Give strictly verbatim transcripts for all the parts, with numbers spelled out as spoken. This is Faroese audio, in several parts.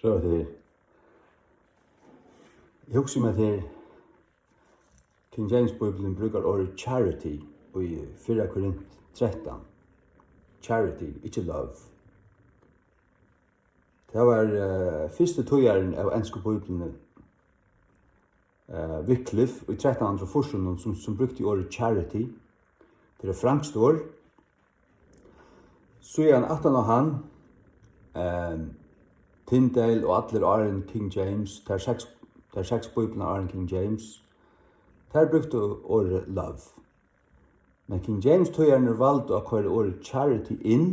Prøva tað her. Eg hugsi um, at her King James Bíblian brúkar orðið charity í fyrra Korint trettan. Charity, ikki love. Tað var, eh, fyrsti týðarin av ensku Bíbliuni, eh, Wycliffe í trettan hundrað og fýrsunum, sum, sum brúkti orðið charity. Tað er eitt franskt orð. Síðan aftan á hann, ehm, Tyndale og allir áðrenn King James, tær seks, tær seks bíbliurnar áðrenn King James, tær brúktu orðið love. Men King James týðararnir valdu at koyra orðið charity inn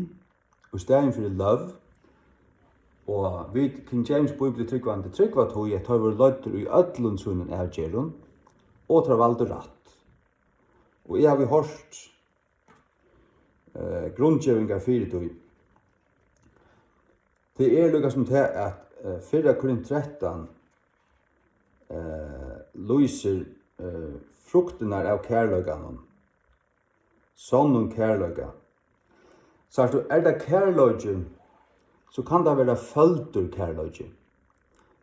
í staðin fyri love, og vit King James Bíbliutrúgvandi trúgva tí, at teir vóru leiddir í øllum sínum avgerðum, og teir valdu rætt. Og eg havi hoyrt, eh, grundgevingar fyri tí. Tað er líka sum tað, at, eh, fyrra Korint trettan, eh, lýsir, eh, fruktirnar av kærleikanum, sonnum kærleika. Sært tú, er tað kærleiki, so kann tað vera føldur kærleiki.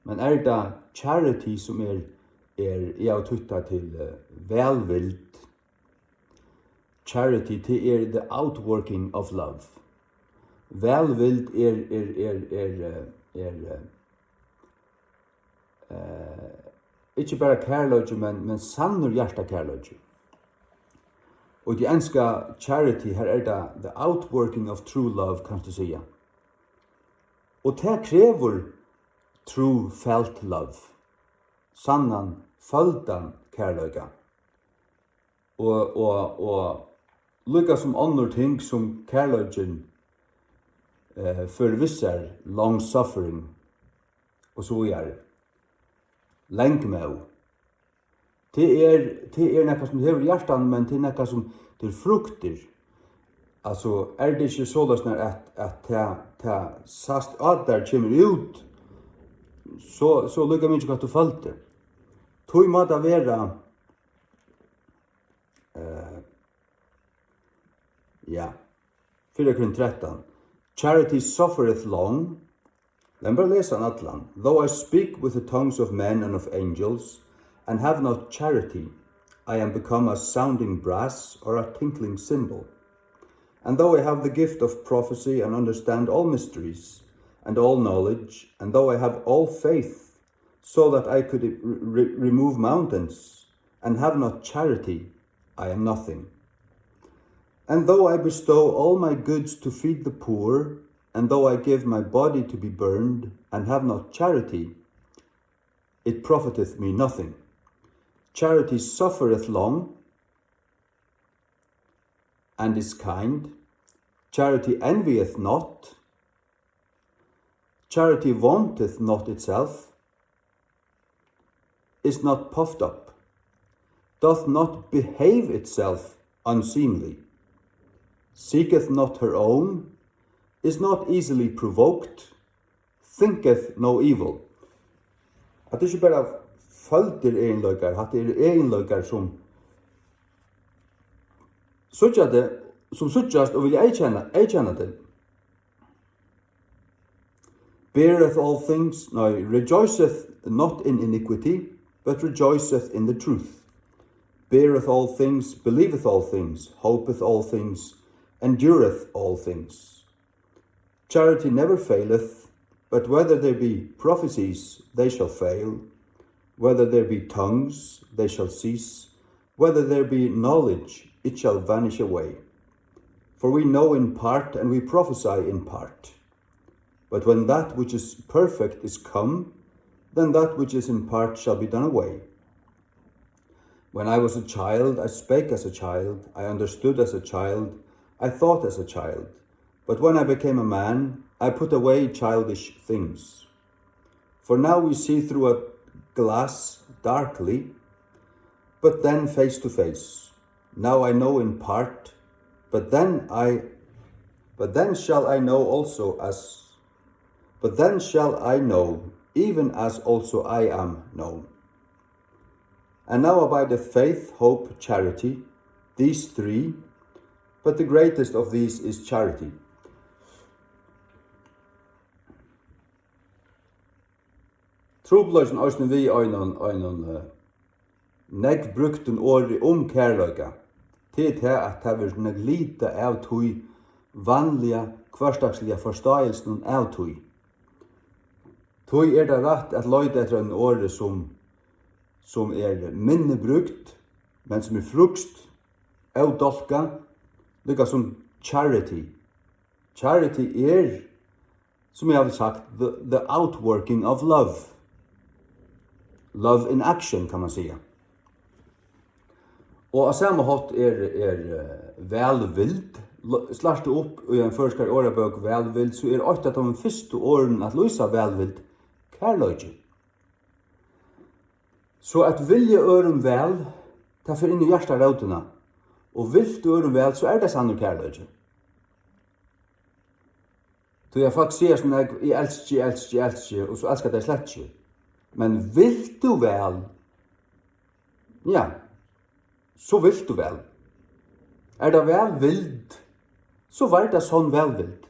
Men er tað charity, sum er, er, eg havi týtt tað til, eh, vælvild. Charity, tað er the outworking of love. Vælvild er, er, er, er, eh, er, eh, eh, ikki bara kærleiki, men, men sannur hjartakærleiki. Og í tí enska charity, her er tað the outworking of true love, kanst tú siga. Og tað krevur true felt love, sannan, føldan kærleika. Og, og, og líka sum onnur ting, sum kærleikin, eh, førir við sær, long suffering og so víðari. Langmóð. Tað er, tað er nakað, sum hevur í hjartanum, men tað er nakað, sum, tað er fruktir. Altso, er tað ikki soleiðis, at, at tað, tað sæst á tær, kemur út, so, so líka mikið, hvat tú føldi. Tí má tað vera, eh, ja, fyrra Korint trettan. Charity suffereth long. Lat meg bara lesa hann allan. Though I speak with the tongues of men and of angels, and have not charity, I am become a sounding brass or a tinkling cymbal. And though I have the gift of prophecy and understand all mysteries and all knowledge, and though I have all faith, so that I could re-, re-, remove mountains, and have not charity, I am nothing. And though I bestow all my goods to feed the poor, and though I give my body to be burned, and have not charity, it profiteth me nothing. Charity suffereth long, and is kind. Charity envieth not. Charity vaunteth not itself, is not puffed up, doth not behave itself unseemly, seeketh not her own, is not easily provoked, thinketh no evil. Hatta er ikki bara føldir eginleikar, hatta eru eginleikar, sum síggja teg, sum síggjast og vilja eyðkenna, eyðkenna teg. Beareth all things, no, rejoiceth not in iniquity, but rejoiceth in the truth. Beareth all things, believeth all things, hopeth all things, endureth all things. Charity never faileth, but whether there be prophecies, they shall fail, whether there be tongues, they shall cease, whether there be knowledge, it shall vanish away. For we know in part, and we prophesy in part. But when that which is perfect is come, then that which is in part shall be done away. When I was a child, I spake as a child, I understood as a child, I thought as a child. But when I became a man, I put away childish things. For now we see through a glass darkly, but then face to face. Now I know in part, but then I, but then shall I know also as, but then shall I know, even as also I am known. And now abideth faith, hope, charity, these three, but the greatest of these is charity. trupulleikin eisini við einum, einum, eh, nógv brúktum orði um kærleika, tað er tað, at tað verður neglitað av tí vanliga, hvørsdagsliga forståelsinum av tí. Tí er tað rætt at leita eftir einum orði, sum, sum er minni brúkt, men sum er frískt, ódálkað, líka sum charity. Charity er, sum eg havi sagt, the, the outworking of love. Love in action, kann man siga. Og á sama hátt er, er, eh, vælvild. Lo-, slært tú upp í ein føroyskari orðabók vælvild, so er eitt av teimum fyrstu orðunum at lýsa vælvild kærleiki. So at vilja øðrum væl, tað fer inn í hjartarótina. Og vilt tú øðrum væl, so er tað sannur kærleiki. Tí at fólk siga sum nógv, "Eg elski, eg elski, eg elski," og so elska tey slett ikki. Men vilt tú væl, ja, so vilt tú væl. Er tað vælvild, so var tað sonn vælvild.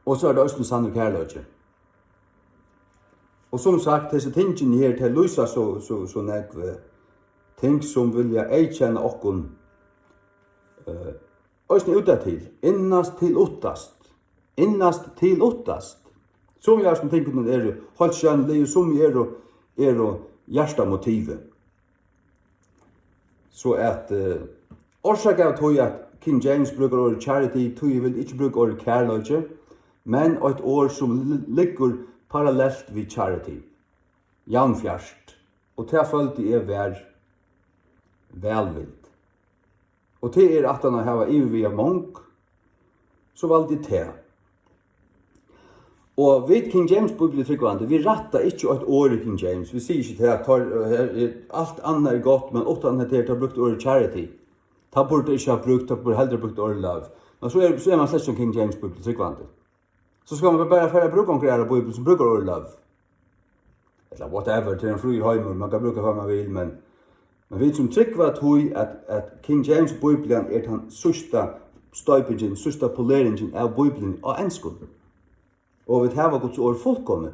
Og so er tað eisini sannur kærleiki. Og sum sagt, hesi tingini her, tey lýsa so, so, so nógv, eh, ting, sum vilja eyðkenna okkum, eh, eisini útatil, innast til uttast. Innast til uttast. Sum í hasum tingunum eru heilt sjónlig, sum eru, eru hjartamotivið. So at, eh, orsakað av tí, at King James brúkar orðið charity, tí eg vildi ikki brúka orðið kærleiki, men eitt orð, sum li-, liggur parallelt við charity, javnfjart, og tað føldi eg var vælvild. Og tað er, aftan at hava yvirvegað mong, so valdi eg tað. Og vit King James Bíbliutrúgvandi, vit rætta ikki eitt orð í King James. Vit siga ikki, at her, her er, alt annað er gott, men uttan hetta her, tað brúkti orðið charity. Tað burdi ikki havt brúkt, tað burdi heldur brúkt orðið love. Men so er, so er man slett ikki King James Bíbliutrúgvandi. So skal man bara fara at brúka onkra aðra bíbel, sum brúkar orðið love. Ella whatever, tað er ein fríur heimur, man kann brúka hvat man vil, men, men vit sum trúgva tí, at, at King James Bíblian er tann síðsta stoypingin, síðsta poleringin av Bíbliuni á enskum, og vit hava Guds orð fullkomið,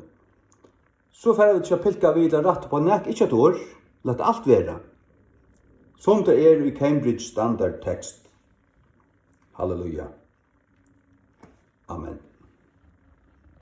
so fara vit ikki at pilka við ella rætta upp á nakað, ikki eitt orð, lat alt vera, sum tað er í Cambridge Standard Text. Halleluja. Amen.